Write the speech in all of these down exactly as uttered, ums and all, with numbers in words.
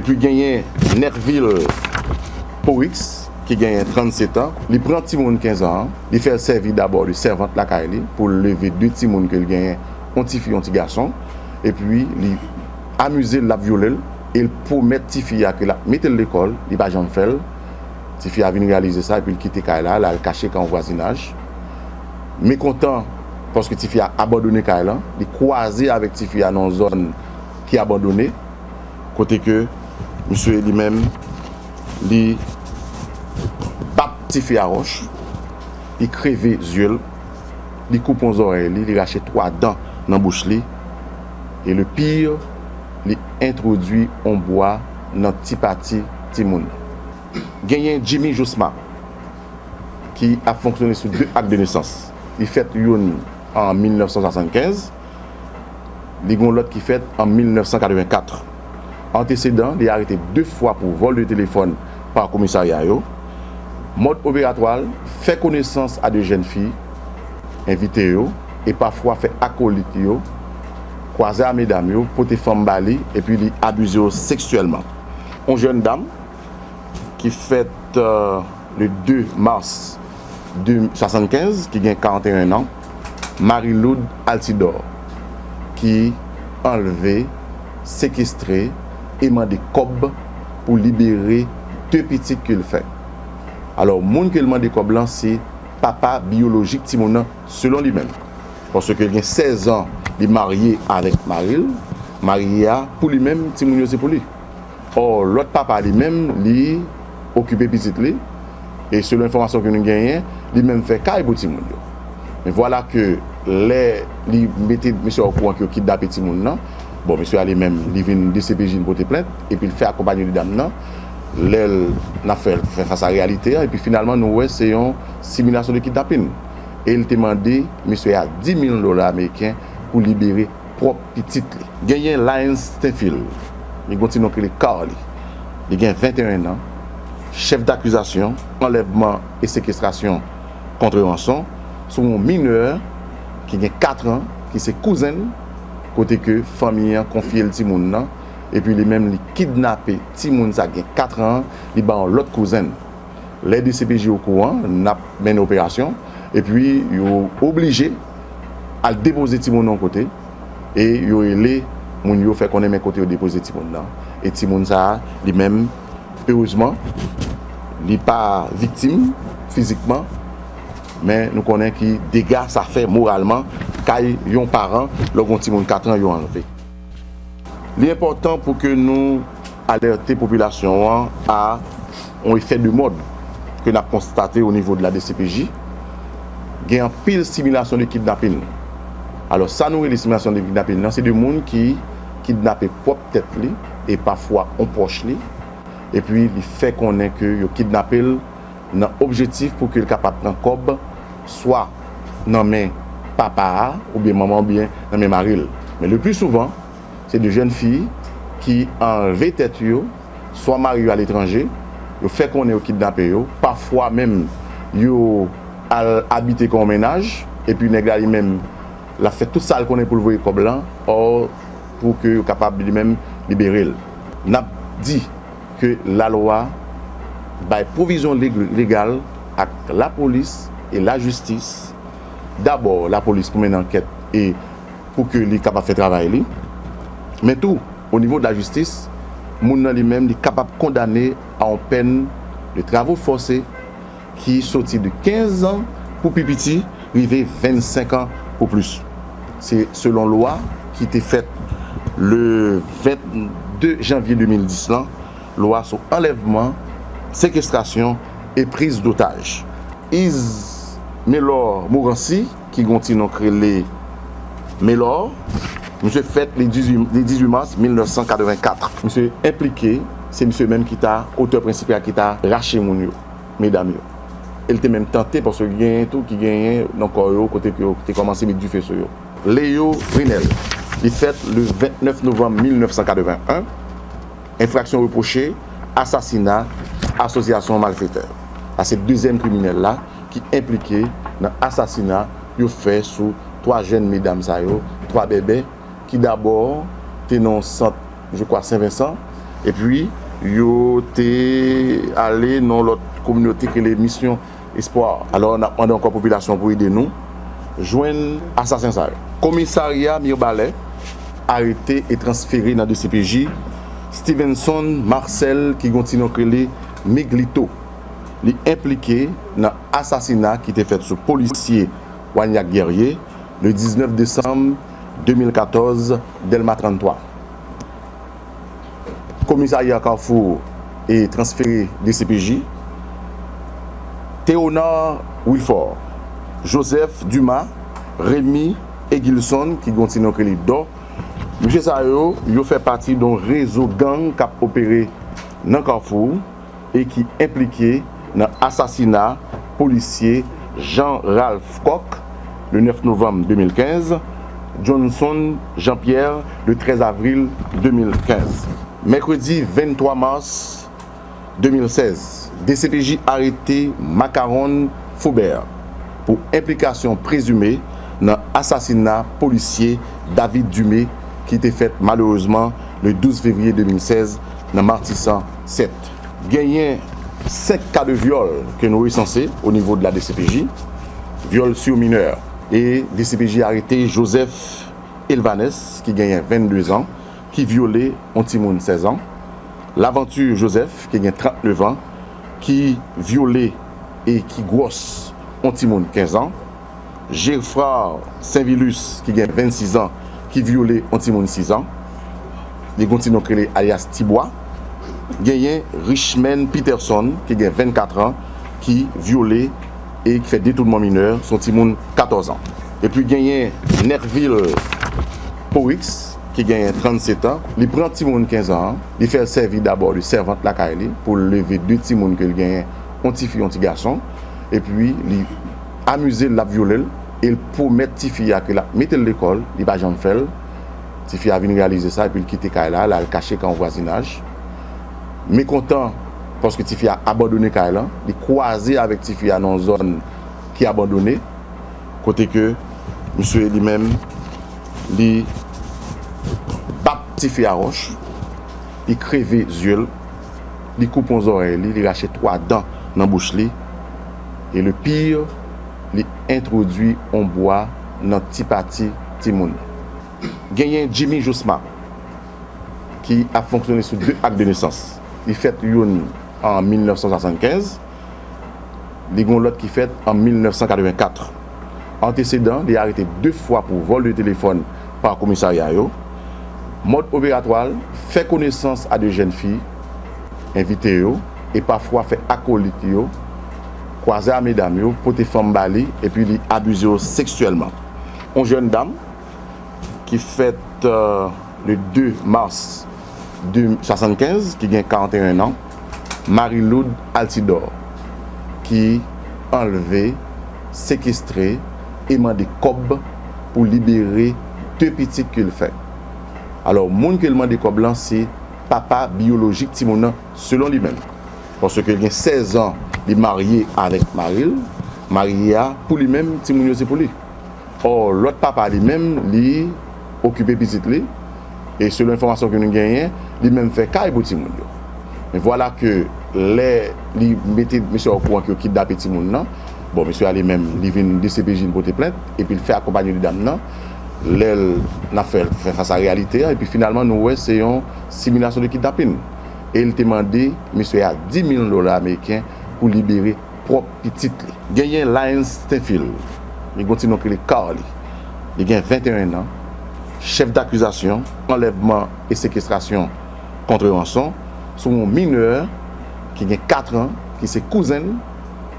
Epi genyen Nervil Porix, ki genyen trannsetan. Li pran timoun kenz an an, li fè l sèvi dabò de sèvant lakay li pou l leve de timoun ke l genyen, yon tifi, yon ti gason. Epi li amize l, l ap vyole l, e l pwomèt tifi a ke l ap mete l lekòl, li pa janm fè l. Tifi a vin reyalize sa, epi l kite kay la, l al kache kay yon vwazinaj. Mekontan, paske tifi a abandone kay lan, li kwaze avèk tifi a nan yon zòn ki abandone, kote ke misye li menm, li bat tifi a wòch, li kreve zye l, li koupe yon zòrèy li, li rache twa dan nan bouch li, e le pire, li entwodui yon bwa nan ti pati timoun nan. Genyen Jimmy Josma, ki ap fonksyone sou de ak de nesans. Li fèt youn an mil nèf san swasannkenz, li gen yon lòt ki fèt an mil nèf san katrevenkat. Antesedan, li arete de fwa pou vòl de telefòn pa komisarya yo. Mòd operatwa l, fè konesans a de jèn fi, envite yo, e pafwa fè akolit yo kwaze a medam yo, pote fanm ba li, epi li abize yo seksyèlman. Yon jèn dam ki fèt, euh, le de mas de swasannkenz, ki gen karanteyen an, Marie Lourdes Altidor, ki anlve, sekestre e mande kòb pou libere de pitit ke l fè. Alò, moun ke l mande kòb lan, se papa biyolojik timoun nan, selon li menm. Paske l gen sèz an, li marye avèk mari l. Mari a, pou li menm, timoun yo se pou li. Ò, lòt papa li menm, li okipe pitit li. E selon enfòmasyon ke nou genyen, li menm fè kay pou timoun yo. Men vwala ke lè li mete mesye a okouran ke yo kidnape timoun nan, bon, mesye a li menm, li vin D C P J, li pote plent, epi l fè akonpanye de dam nan. Lè l, n ap fè, fè fas a reyalite a, epi finalman, nou wè se yon similasyon de kidnapin. E l te mande mesye a dis mil dola ameriken pou libere pwòp pitit li. Genyen Lyons Stenfil, li gen yon ti non ki rele Carly. Li gen venteyen an, chèf dakizasyon, anlèvman e sekestrasyon kont ranson, sou yon minè ki gen kat an, ki se kouzen l, kote ke fanmi an konfye l timoun nan, epi li menm li kidnape timoun sa gen kat an, li ba yon lòt kouzen l. Lè D C P J okouran, n ap mennen operasyon, epi yo oblije al depoze timoun nan yon kote, e yo rele moun yo fè konnen men kote yo depoze timoun nan. E timoun sa a, li menm, erezman, li pa viktim fizikman, men nou konnen ki dega sa fè moralman kay yon paran lè w gen yon timoun kat an yo anlve. Li enpòtan pou ke nou alète popilasyon an a yon efè de mòd ke n ap konstate o nivo de la D C P J. Gen anpil similasyon de kidnapin. Alò, sa nou rele similasyon de kidnapin nan, se de moun ki kidnape pwòp tèt li e pafwa yon pwòch li, epi li fè konnen ke yo kidnape l nan objektif pou ke l kapab pran kòb swa nan men papa a, oubyen manman, oubyen nan men mari l. Men le pli souvan, se de jèn fi ki anlve tèt yo, swa mari yo aletranje, yo fè konnen yo kidnape yo, pafwa menm yo al abite kon mennaj, epi nèg la li menm, l ap fè tout sa l konnen pou l voye kòb lan, ò, pou ke yo kapab li menm libere l. N ap di ke lalwa bay pwovizyon leg-, legal ak lapolis e lajistis. Dabò, lapolis pou mennen ankèt e pou ke li kapab fè travay li. Men tou, o nivo de lajistis, moun nan li menm, li kapab kondane a yon pèn de travaux forcés ki soti de kenz an pou pi piti, rive vennsenk an pou plis. Se selon lwa ki te fèt le vennde janvye de mil dis lan, lwa sou anlèvman, sekestrasyon e priz dotaj. Ismelor Morancy, ki gen yon ti non k rele Melor, misye fèt le dizuit, le dizuit mas mil nèf san katrevenkat. Misye enplike, se misye menm ki ta otè prensipal ki ta rache moun yo, medam yo. E l te menm tante, paske genyen tou ki genyen nan kò yo, kote ke yo te kòmanse met dife sou yo. Leo Renel, li fèt le vennèf novanm mil nèf san katreven en. Enfraksyon repwoche, asasina, asosyasyon malfetè. Sa se dezyèm kriminèl la ki enplike nan asasina yo fè sou twa jèn medam sa yo, twa bèbè, ki dabò te nan yon sant, je crois, Sen Vensan, Epi, yo te ale nan lòt kominote ki rele Misyon Espwa. Alò, n ap mande ankò popilasyon pou ede nou jwenn asasen sa yo. Komisarya Mibalè arete e transfere nan D C P J Stevenson Marcel ki gen yon ti non k rele Miglito. Li enplike nan asasina ki te fèt sou polisye Wanyak Guerrier le diznèf desanm de mil katòz, Dèlma tranntwa. Komisarya Kafou e transfere D C P J, Théonard Wilfort, Joseph Dumas, Rémy Egilson, ki gen yon ti non k rele Dò. Mesye sa yo, yo fè pati yon rezo gang k ap opere nan Kafou e ki enplike nan asasina polisye Jean Ralph Coq le nèf novanm de mil kenz, Johnson Jean Pierre le trèz avril de mil kenz. Mèkredi venntwa mas de mil sèz, D C P J arete Macaron Faubert pou enplikasyon prezime nan asasina polisye David Dumé ki te fèt malerezman le douz fevriye de mil sèz nan Matisan sèt. Genyen senk ka de vyòl ke nou resanse o nivo de la D C P J, vyòl sou minè. E D C P J arete Joseph Elvanes, ki genyen vennde zan, ki vyole yon timoun sèz an. Lavanti Joseph, ki gen trannnev an, ki vyole e ki gwòs yon timoun kenz an. Geffrard Saint-Vilus, ki gen vennsis an, ki vyole yon timoun sis an. Li gen yon ti non k rele alyas Tibwa. Genyen Richmond Peterson, ki gen vennkat an, ki vyole e ki fè detounman minè, se yon timoun katòz an. Epi genyen Nerville Porix, ki genyen trannset an. Li pran timoun kenz an an, li fè l sèvi dabò de sèvant lakay li pou l leve de timoun ke l genyen, yon tifi, yon ti gason. Epi li amize l, l ap vyole l, e l pwomèt tifi a ke l ap mete l lekòl, li pa janm fè l. Tifi a vin reyalize sa, epi l kite kay la, l al kache kay yon vwazinaj. Mekontan, paske tifi a abandone kay lan, li kwaze avèk tifi a nan yon zòn ki abandone, kote ke misye li menm, li bat tifi a wòch, li kreve zye l, li koupe yon zòrèy li, li rache twa dan nan bouch li, e le pire, li entwodui yon bwa nan ti pati timoun nan. Genyen Jimmy Josma, ki ap fonksyone sou de ak de nesans. Li fèt youn an mil nèf san swasannkenz, li gen yon lòt ki fèt an mil nèf san katrevenkat. Antesedan, li arete de fwa pou vòl de telefòn pa komisarya yo. Mòd operatwa l, fè konesans a de jèn fi, envite yo, e pafwa fè akolit yo kwaze a medam yo, pote fanm ba li, epi li abize yo seksyèlman. Yon jèn dam ki fèt, euh, le de mas de swasannkenz, ki gen karanteyen an, Marie Lourdes Altidor, ki anlve, sekestre e mande kòb pou libere de pitit ke l fè. Alò, moun ke l mande kòb lan, se papa biyolojik timoun nan, selon li menm. Paske l gen sèz an, li marye avèk mari l. Mari a, pou li menm, timoun yo se pou li. Ò, lòt papa li menm, li okipe pitit li. E selon enfòmasyon ke nou genyen, li menm fè kay pou timoun yo. Men vwala ke lè li mete mesye a okouran ke yo kidnape timoun nan, bon, mesye a li menm, li vin D C P J, li pote plent, epi l fè akonpanye de dam nan. Lè l, n ap fè, fè fas a reyalite a, epi finalman, nou wè se yon similasyon de kidnapin. E l te mande mesye a dis mil dola ameriken pou libere pwòp pitit li. Genyen Lyons Stenfield, li gen yon ti non k rele Carly. Li gen venteyen an, chèf dakizasyon, anlèvman e sekestrasyon kont ranson, sou yon minè ki gen kat an, ki se kouzen l,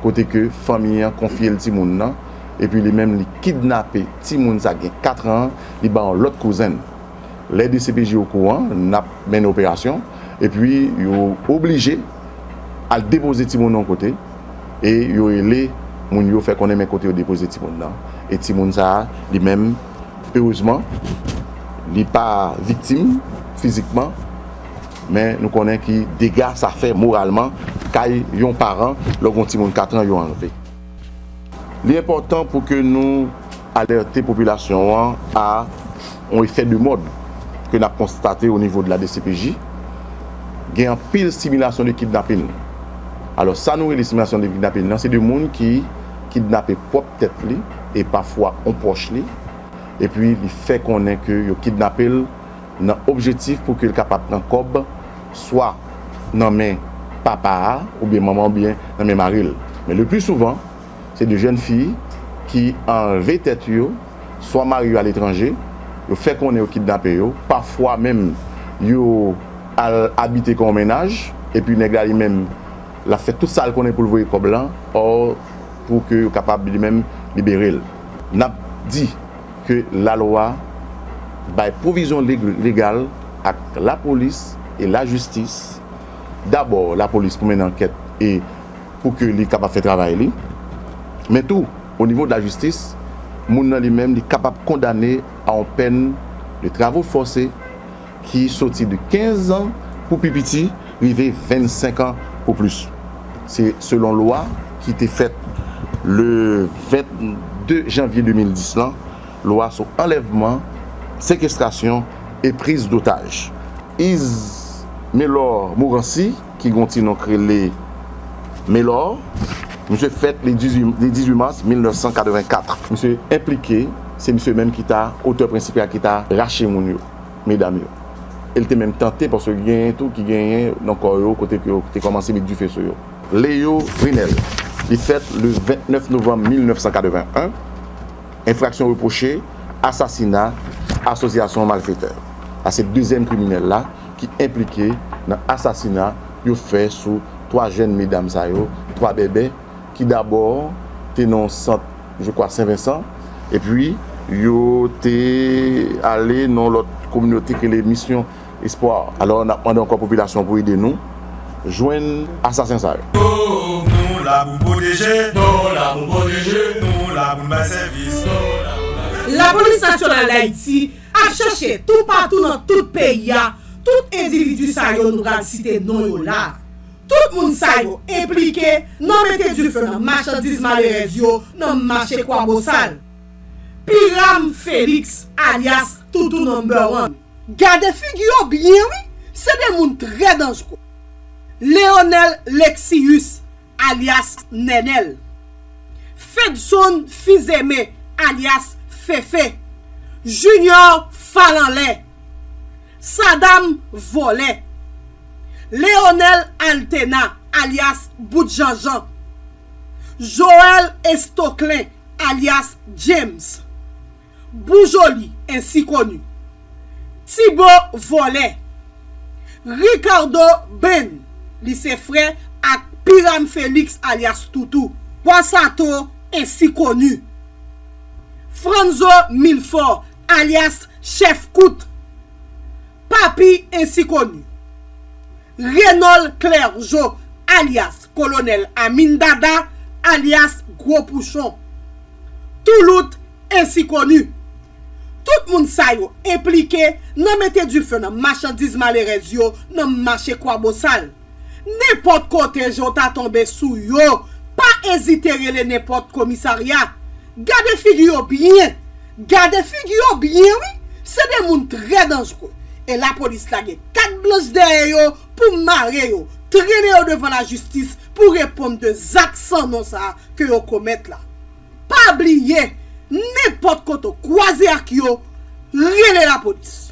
kote ke fanmi an konfye l timoun nan, epi li menm li kidnape timoun sa gen kat an, li ba yon lòt kouzen l. Lè D C P J okouran, n ap mennen operasyon, epi yo oblije al depoze timoun nan yon kote, e yo rele moun yo fè konnen men kote yo depoze timoun nan. E timoun sa a, li menm, erezman, li pa viktim fizikman, men nou konnen ki dega sa fè moralman kay yon paran lè w gen yon timoun kat an yo anlve. Li enpòtan pou ke nou alète popilasyon an a yon efè de mòd ke n ap konstate o nivo de la D C P J. Gen anpil similasyon de kidnapin. Alò, sa nou rele similasyon de kidnapin nan, se de moun ki kidnape pwòp tèt li e pafwa on pwòch li, epi li fè konnen ke yo kidnape l nan objektif pou ke l kapab pran kòb swa nan men papa a, oubyen manman, oubyen nan men mari l. Men le pli souvan, se de jèn fi ki anlve tèt yo, swa mari yo aletranje, yo fè konnen yo kidnape yo, pafwa menm yo al abite kon mennaj, epi nèg la li menm, l ap fè tout sa l konnen pou l voye kòb lan, ò, pou ke yo kapab li menm libere l. N ap di ke lalwa bay pwovizyon leg-, legal ak lapolis e lajistis. Dabò, lapolis pou mennen ankèt e pou ke li kapab fè travay li. Men tou, o nivo de lajistis, moun nan li menm, li kapab kondane a yon pèn de travaux forcés ki soti de kenz an pou pi piti, rive vennsenk an pou plis. Se selon lwa ki te fèt le vennde janvye de mil dis lan, lwa sou anlèvman, sekestrasyon e priz dotaj. Ismelor Morancy, ki gon ti non k rele Melor, misye fèt le dizuit, le dizuit mas mil nèf san katrevenkat. Misye enplike, se misye menm ki ta otè prensipal ki ta rache moun yo, medam yo. E l te menm tante, paske genyen tou ki genyen nan kò yo, kote ke yo te kòmanse met dife sou yo. Leo Rinel, li fèt le vennèf novanm mil nèf san katreven en, enfraksyon repwoche, asasina, asosyasyon malfetè. Sa se dezyèm kriminèl la ki enplike nan asasina yo fè sou twa jèn medam sa yo, twa bèbè, ki dabò te nan yon sant, je crois, Sen Vensan, epi yo te ale nan lòt kominote ki rele Misyon Espwa. Alò, n ap mande ankò popilasyon pou ede nou jwenn asasen sa yo. Nou la pou pwoteje, nou la pou pwoteje, nou la pou n bay sèvis. Lapolis Nasyonal Dayiti ap chèche toupatou nan tout peyi a tout endividi sa yo nou pral site non yo la. Tout moun sa yo enplike nan mete dife nan machandiz malerèz yo nan mache Kwabosal. Piram Felix, alyas Toutou Number One. Gade figi yo byen wi, se de moun trè danjre. Leonel Lexius, alyas Nènèl. Fedson Fizeme, alyas Fefe. Junior Falanlè. Sadam Vòlè. Leonel Altena, alyas Bout Janjan. Joel Estoclen, alyas James. Boujoli, ensi koni. Tibo Vòlè. Ricardo Ben, li se frè ak Piram Felix, alyas Toutou. Bwa Sato, ensi koni. Franzo Milfò, alyas Chèf Kout. Papi, ensi koni. Renol Clergeau, alyas Kolonèl Amin Dada, alyas Gwo Pouchon. Toulout, ensi koni. Tout moun sa yo enplike nan mete dife nan machandiz malerèz yo nan mache Kwabosal. Nenpòt kote je w ta tonbe sou yo, pa ezite rele nenpòt komisarya. Gade figi yo byen. Gade figi yo byen wi. Se de moun trè danjre. E lapolis lage kat blanch dèyè yo pou mare yo, trennen yo devan lajistis pou reponn de zak san non sa a ke yo komèt la. Pa bliye, nenpòt kote w kwaze ak yo, rele lapolis.